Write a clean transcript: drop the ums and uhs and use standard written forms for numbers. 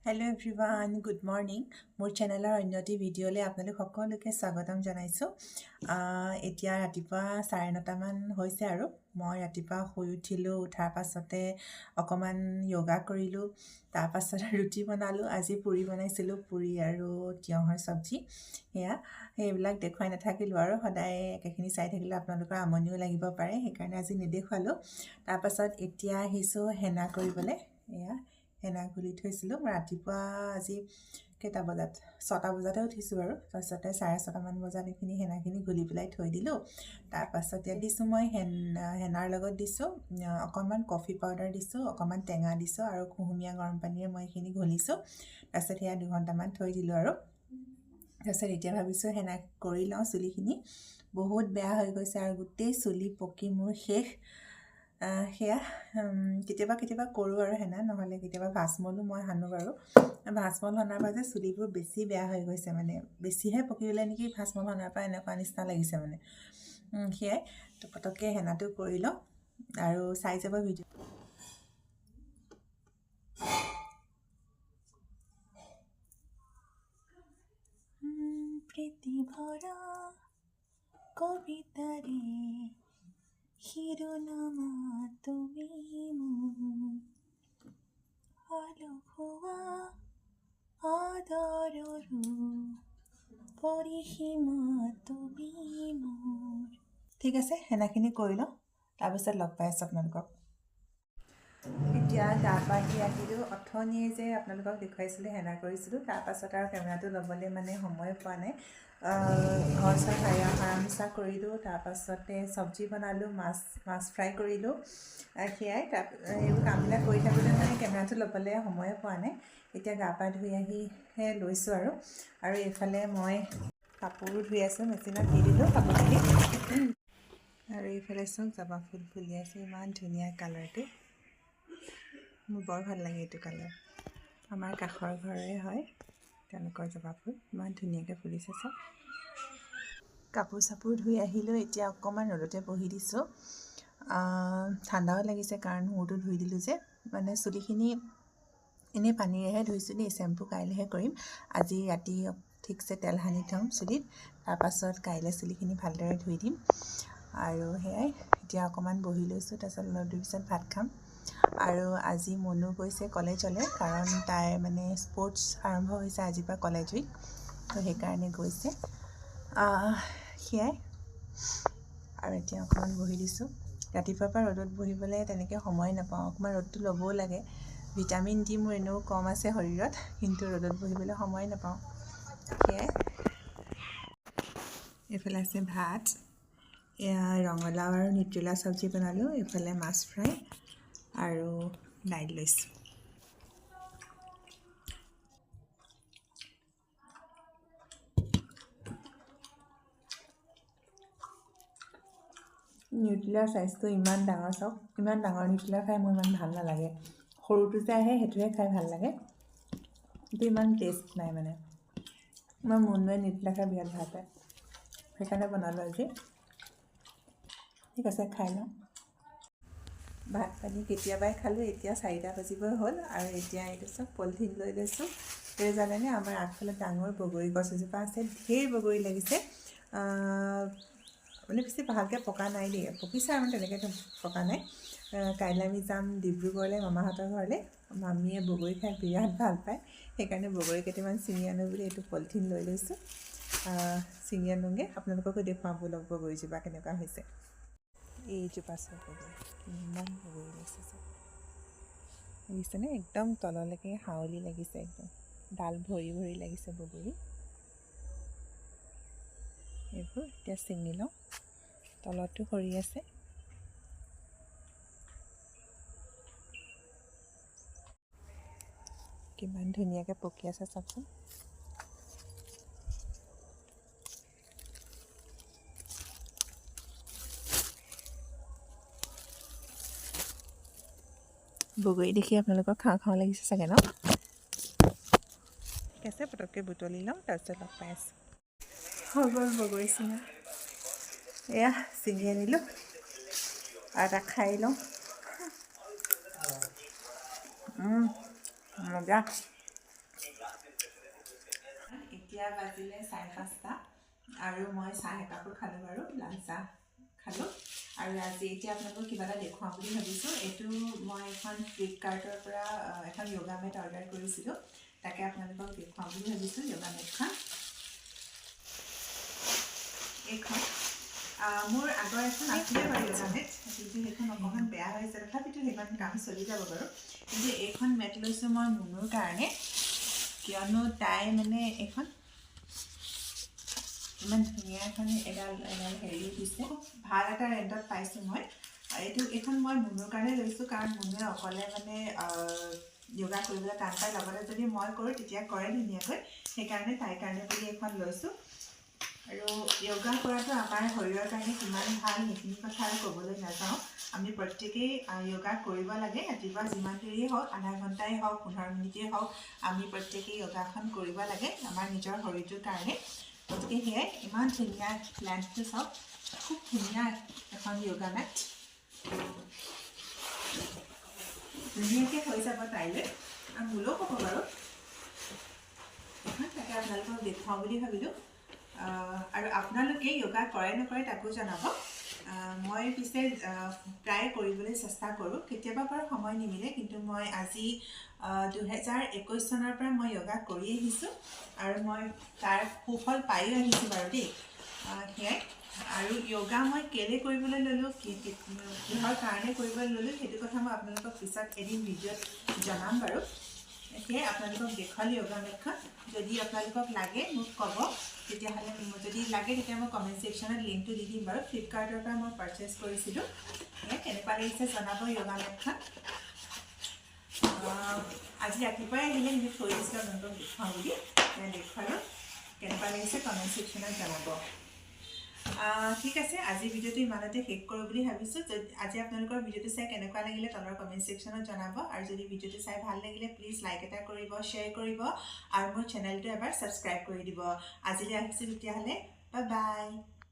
Hello' everyone, good morning. মোৰ চেনেলৰ অন্য এটি ভিডিঅ'লৈ আপোনালোক সকলোকে স্বাগতম জনাইছোঁ। এতিয়া ৰাতিপুৱা 9:30মান হৈছে আৰু মই ৰাতিপুৱা শুই উঠিলোঁ। উঠাৰ পাছতে অকণমান য়োগা কৰিলোঁ, তাৰপাছত ৰুটি বনালোঁ। আজি পুৰি বনাইছিলোঁ, পুৰি আৰু তিয়ঁহৰ চব্জি। সেয়া সেইবিলাক দেখুৱাই নাথাকিলোঁ আৰু সদায় একেখিনি চাই থাকিলে আপোনালোকৰ আমনিও লাগিব পাৰে, সেইকাৰণে আজি নেদেখুৱালোঁ। তাৰপাছত এতিয়া আহিছোঁ হেনা কৰিবলৈ। এয়া হেনা ঘুলি থৈছিলোঁ মই ৰাতিপুৱা। আজি কেইটা বজাত? 6টা বজাতে উঠিছোঁ বাৰু। তাৰপিছতে 6:30মান বজাত এইখিনি হেনাখিনি ঘুলি পেলাই থৈ দিলোঁ। তাৰপাছত ইয়াত দিছোঁ মই হেনাৰ লগত দিছোঁ অকণমান কফি পাউডাৰ দিছোঁ, অকণমান টেঙা দিছোঁ আৰু কুহুমীয়া গৰম পানীৰে মই এইখিনি ঘুলিছোঁ। তাৰপিছত সেয়া 2 ঘণ্টামান থৈ দিলোঁ আৰু তাৰপিছত এতিয়া ভাবিছোঁ হেনা কৰি লওঁ। চুলিখিনি বহুত বেয়া হৈ গৈছে আৰু গোটেই চুলি পকি মোৰ শেষ। সেয়া কেতিয়াবা কেতিয়াবা কৰোঁ আৰু হেনা, নহ'লে কেতিয়াবা ভাস্মলো মই সানো বাৰু। ভাস্মল সনাৰ পৰা যে চুলিবোৰ বেছি বেয়া হৈ গৈছে, মানে বেছিহে পকিলে নেকি ভাস্মল সনাৰ পৰা, এনেকুৱা নিচিনা লাগিছে মানে। সেয়াই তো পটককৈ হেনাটো কৰি লওঁ আৰু চাই যাব ভিডিঅ'। প্ৰীতি ভৰা কবিতাৰে শিৰোনামা তুমি মোৰ, আলসুৱা আদৰৰো পৰিসীমা তুমি মোৰ। ঠিক আছে, হেনাখিনি কৰি লওঁ, তাৰপিছত লগ পাই আছোঁ আপোনালোকক। এতিয়া গা পা ধুই আহিলোঁ। অথনিয়ে যে আপোনালোকক দেখুৱাইছিলোঁ হেনা কৰিছিলোঁ, তাৰপাছত আৰু কেমেৰাটো ল'বলৈ মানে সময় পোৱা নাই। ঘৰ চৰ সাৰা মোচা কৰিলোঁ, তাৰপাছতে চব্জি বনালোঁ, মাছ মাছ ফ্ৰাই কৰিলোঁ, সেয়াই। তাৰ এইবোৰ কামবিলাক কৰি থাকোঁতে মানে কেমেৰাটো ল'বলৈ সময়ে পোৱা নাই। এতিয়া গা পা ধুই আহিহে লৈছোঁ আৰু আৰু এইফালে মই কাপোৰো ধুই আছোঁ, মেচিনত দি দিলোঁ কাপোৰখিনি। আৰু এইফালে চাওক, জবা ফুল ফুলি আছে, ইমান ধুনীয়া কালাৰটো। মোৰ বৰ ভাল লাগে এইটো কালাৰ। আমাৰ কাষৰ ঘৰৰে হয়, তেওঁলোকৰ জবা ফুল ইমান ধুনীয়াকৈ ফুলিছে চাওক। কাপোৰ চাপোৰ ধুই আহিলোঁ। এতিয়া অকণমান ৰ'দতে বহি দিছোঁ। ঠাণ্ডাও লাগিছে, কাৰণ মূৰটো ধুই দিলোঁ যে। মানে চুলিখিনি এনেই পানীৰেহে ধুইছোঁ দেই, চেম্পু কাইলৈহে কৰিম। আজি ৰাতি ঠিকছে তেল সানি থ'ম চুলিত, তাৰপাছত কাইলৈ চুলিখিনি ভালদৰে ধুই দিম। আৰু সেয়াই, এতিয়া অকণমান বহি লৈছোঁ, তাৰপিছত অলপ দেৰি পিছত ভাত খাম। আৰু আজি মনু গৈছে কলেজলৈ, কাৰণ তাইৰ মানে স্পৰ্টছ আৰম্ভ হৈছে আজিৰ পৰা, কলেজ উইক, তো সেইকাৰণে গৈছে। সেয়াই আৰু এতিয়া অকণমান বহি দিছোঁ। ৰাতিপুৱাৰ পৰা ৰ'দত বহিবলৈ তেনেকৈ সময় নাপাওঁ। অকণমান ৰ'দটো ল'বও লাগে, ভিটামিন ডি মোৰ এনেও কম আছে শৰীৰত, কিন্তু ৰ'দত বহিবলৈ সময় নাপাওঁ। সেয়াই, এইফালে আছে ভাত, এয়া ৰঙালাও আৰু নিউট্ৰেলা চব্জি বনালোঁ, এইফালে মাছ ফ্ৰাই আৰু দাইল লৈছোঁ। নিউট্ৰেলাৰ চাইজটো ইমান ডাঙৰ চাওক। ইমান ডাঙৰ নিউট্ৰেলা খাই মোৰ ইমান ভাল নালাগে। সৰুটো যে আহে, সেইটোহে খাই ভাল লাগে। কিন্তু ইমান টেষ্ট নাই মানে। মই মুনুৱে নিউট্ৰেলা খাই বিৰাট ভাল পায়, সেইকাৰণে বনালোঁ আজি। ঠিক আছে, খাই লওঁ। ভাত পানী কেতিয়াবাই খালোঁ। এতিয়া 4টা বাজিবই হ'ল আৰু এতিয়া এইটো চব পলিথিন লৈ লৈছোঁ। এই জানেনে, আমাৰ আগফালে ডাঙৰ বগৰী গছ এজোপা আছে, ঢেৰ বগৰী লাগিছে। মানে বেছি ভালকৈ পকা নাই দেই, পকিছে আৰু মানে তেনেকৈ পকা নাই। কাইলৈ আমি যাম ডিব্ৰুগড়লৈ, মামাহঁতৰ ঘৰলৈ। মামীয়ে বগৰী খাই বিৰাট ভাল পায়, সেইকাৰণে বগৰী কেইটামান ছিঙি আনো বুলি এইটো পলিথিন লৈ লৈছোঁ। ছিঙি আনোগৈ, আপোনালোককো দেখুৱাম ব'লক বগৰীজোপা কেনেকুৱা হৈছে। এইজোপা চাওক বগৰী, কিমান বগৰী লাগিছে চাওক। দেখিছেনে? একদম তললৈকে হাউলি লাগিছে, একদম ডাল ভৰি ভৰি লাগিছে বগৰী। এইবোৰ এতিয়া ছিঙি লওঁ। তলতো সৰি আছে। কিমান ধুনীয়াকৈ পকি আছে চাওকচোন। বগৰী দেখি আপোনালোকৰ খাওঁ খাওঁ লাগিছে চাগে ন? ঠিক আছে, পটককৈ বুটলি লওঁ, তাৰপিছত লগ পাই আছোঁ। হৈ গ'ল বগৰী চিঙা। এয়া ছিঙি আনিলোঁ আৰু এটা খাই লওঁ। মজা। এতিয়া বাজিলে 5:30 আৰু মই চাহ একাপো খালোঁ বাৰু, লাল চাহ খালোঁ। আৰু আজি এতিয়া আপোনালোকক কিবা এটা দেখুৱাম বুলি ভাবিছোঁ। এইটো মই এখন ফ্লিপকাৰ্টৰ পৰা এখন য়োগা মেট অৰ্ডাৰ কৰিছিলোঁ, তাকে আপোনালোকক দেখুৱাম বুলি ভাবিছোঁ। য়োগা মেটখন এইখন। মোৰ আগৰ এখন আছিলে বাৰু য়োগা মেট, কিন্তু সেইখন অকণমান বেয়া হৈছে, তথাপিতো সেইখন কাম চলি যাব বাৰু। কিন্তু এইখন মেট লৈছোঁ মই মুনুৰ কাৰণে, কিয়নো তাই মানে এইখন ইমান ধুনীয়া এখন এডাল এডাল হেৰি দিছে, ভাল এটা ৰেণ্টত পাইছোঁ মই এইটো। এইখন মই মুনুৰ কাৰণে লৈছোঁ, কাৰণ মুনুৱে অকলে মানে য়োগা কৰিবলৈ টান পায়, লগতে যদি মই কৰোঁ তেতিয়া কৰে ধুনীয়াকৈ, সেইকাৰণে তাইৰ কাৰণে বুলি এইখন লৈছোঁ। আৰু য়োগা কৰাটো আমাৰ শৰীৰৰ কাৰণে কিমান ভাল সেইখিনি কথা আৰু ক'বলৈ নাযাওঁ। আমি প্ৰত্যেকেই য়োগা কৰিব লাগে, ৰাতিপুৱা যিমান দেৰিয়েই হওক, আধা ঘণ্টাই হওক, 15 মিনিটেই হওক, আমি প্ৰত্যেকেই য়োগাখন কৰিব লাগে আমাৰ নিজৰ শৰীৰটোৰ কাৰণে। গতিকে সেয়াই, ইমান ধুনীয়া লেন্থটো চাওক, খুব ধুনীয়া এখন য়োগা মেট, ধুনীয়াকৈ হৈ যাব তাইলৈ আৰু মোলৈও হ'ব বাৰু এখন। তাকে আপোনালোকক দেখুৱাওঁ বুলি ভাবিলোঁ। আৰু আপোনালোকে য়োগা কৰে নকৰে তাকো জনাব। মই পিছে প্ৰায় কৰিবলৈ চেষ্টা কৰোঁ, কেতিয়াবা বাৰু সময় নিমিলে, কিন্তু মই আজি 2021 চনৰ পৰা মই য়োগা কৰি আহিছোঁ আৰু মই তাৰ সুফল পায়ো আহিছোঁ বাৰু দেই। সেয়াই। আৰু য়োগা মই কেলৈ কৰিবলৈ ল'লোঁ, কিহৰ কাৰণে কৰিবলৈ ল'লোঁ, সেইটো কথা মই আপোনালোকক পিছত এদিন ভিডিঅ'ত জনাম বাৰু। সেয়াই আপোনালোকক দেখুৱালোঁ য়োগা মেটখন। যদি আপোনালোকক লাগে মোক ক'ব, তেতিয়াহ'লে যদি লাগে তেতিয়া মই কমেণ্ট ছেকশ্যনত লিংকটো দি দিম বাৰু। ফ্লিপকাৰ্টৰ পৰা মই পাৰচেছ কৰিছিলোঁ। সেয়াই, কেনেকুৱা লাগিছে জনাব য়োগা মেটখন। আজি ৰাতিপুৱাই আহিলে, কিন্তু থৈ দিছিলোঁ আপোনালোকক দেখুৱাওঁ বুলি, দেখুৱালোঁ। কেনেকুৱা লাগিছে কমেণ্ট ছেকশ্যনত জনাব। ঠিক আছে, আজি ভিডিঅ'টো ইমানতে শেষ কৰোঁ বুলি ভাবিছোঁ। যদি আজি আপোনালোকৰ ভিডিঅ'টো চাই কেনেকুৱা লাগিলে তলৰ কমেণ্ট ছেকশ্যনত জনাব। আৰু যদি ভিডিঅ'টো চাই ভাল লাগিলে প্লিজ লাইক এটা কৰিব, শ্বেয়াৰ কৰিব আৰু মোৰ চেনেলটো এবাৰ ছাবস্ক্ৰাইব কৰি দিব। আজিলৈ আহিছোঁ তেতিয়াহ'লে, বাই বাই।